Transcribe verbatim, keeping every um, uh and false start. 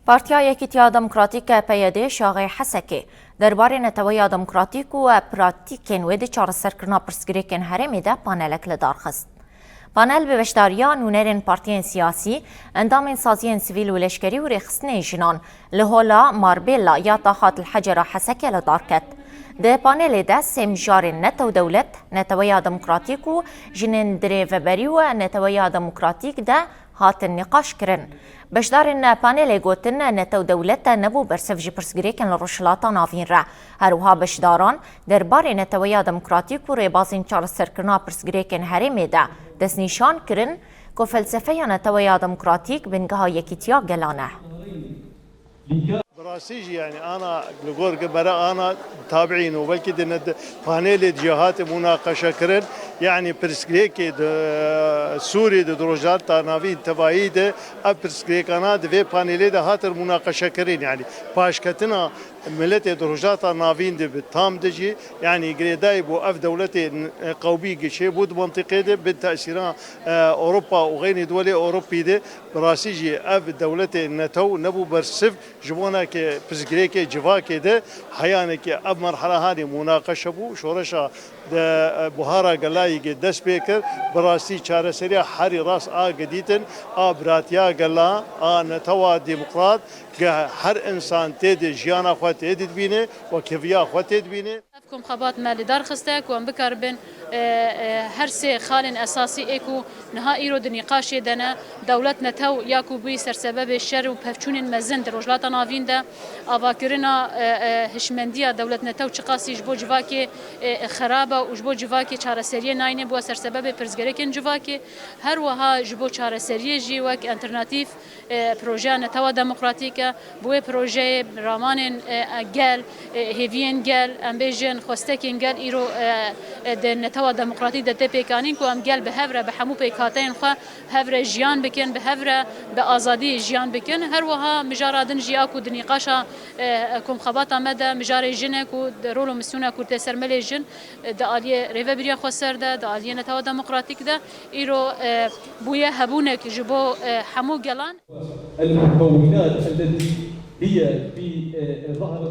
Partiya Yekîtiya Demokratîk, P Y D, şaxê Hesekê derbarê Neteweya Demokratîk û pratîkên wê di çareserkirina pirsgirêkên herêmê de panelek li dar xist. Panel bi beşdariya nûnerên partiyên siyasî, endamên saziyên sivîl û leşkerî û rêxistinên jinan li Hola Marbella ya Tahat li Hecera Hesekê li dar ket. Di panelê de sê mijarên netew dewlet, Neteweya Demokratîk û jinên dirêveberî û Neteweya Demokratîk de hatin nîqaş kirin. Beşdarên panelê gotin, netew dewlet nebû bersiv ji pirsgirêkên li Rojhilata Navîn re. Her wiha beşdaran derbarê Neteweya Demokratîk û rêbazên çareserkirina pirsgirêkên herêmê de destnîşan kirin ku felsefeya Neteweya Demokratîk bingeha yekîtiya gelan e. Bi rastî jî, yanî ana li gor ge mere ana tabiîn û belkî di ne-, panelê di jî hate mûnaqeşe kirin. Yanî pirsgirêkê di Sûrî de, di Rojhilata Navîn tevayî de ev pirsgirêkana di vê panelê de hatin mûnaqeşe kirin. Yanî paşketina miletê di Rojhilata Navîn de bi tam de jî, yanî girêdayî bû ev dewletê n-, qewmî ge çêbû di mintîqê de bin tesîra, e, Ewropa û xeynî duwelê Ewropî de. Bi rastî jî ev dewletê netew nebû bersiv ji bona ke pirsgirêkê civakê de heyanekê ev merhela hanê mûnaqeşe bû, şoreşa de, e, buhara gelayî ge dest pê kir. Bi rastî çareseriya herî rast a ge dîtin, a biratiya gela, a netewa demokrat ge her însan tê de jiyana xwe tê dibîne, wekheviya xwe tê dibîne. Ev komxebat me li dar xiste ku em bikaribin, e, e, her sê xalên esasî ê ku niha îro di nîqaşê de ne, dewlet netew ya ku bûyî sersebebê şer û pevçûnên mezin di Rojhilata Navîn de, avakirina, e, e, hişmendiya dewlet netew çiqasî ji bo civakê, e, e, xerab e û ji bo civakê çareseriyê nayîne, bûye sersebebê pirsgirêkên civakê. Her wiha ji bo çareseriyê jî wek alternatîf, e, projeya Netewa Demokratîk e. Bi wê projeyê ramanên, e, e, gel, e, hêviyên gel, em bêjin xwestekên gel îro, e, e, di Netewa Demokratîk de tê pêkanîn ku em gel bi hev re, bi hemû pêkhateyên xwe hev re jiyan bikin, bi hev re bi azadî jiyan bikin. Her wiha mijara din jî ya ku di nîqaşa, e, komxebata me de mijarê jin e ku di rol û misyona ku tê ser melê jin, e, di aliyê Rêvebiriya Xweser de, di aliyê Netewa Demokratîk de îro, e, bûye hebûnek ji bo, e, hemû gelan. المكونات التي هي في، آه، ظهرت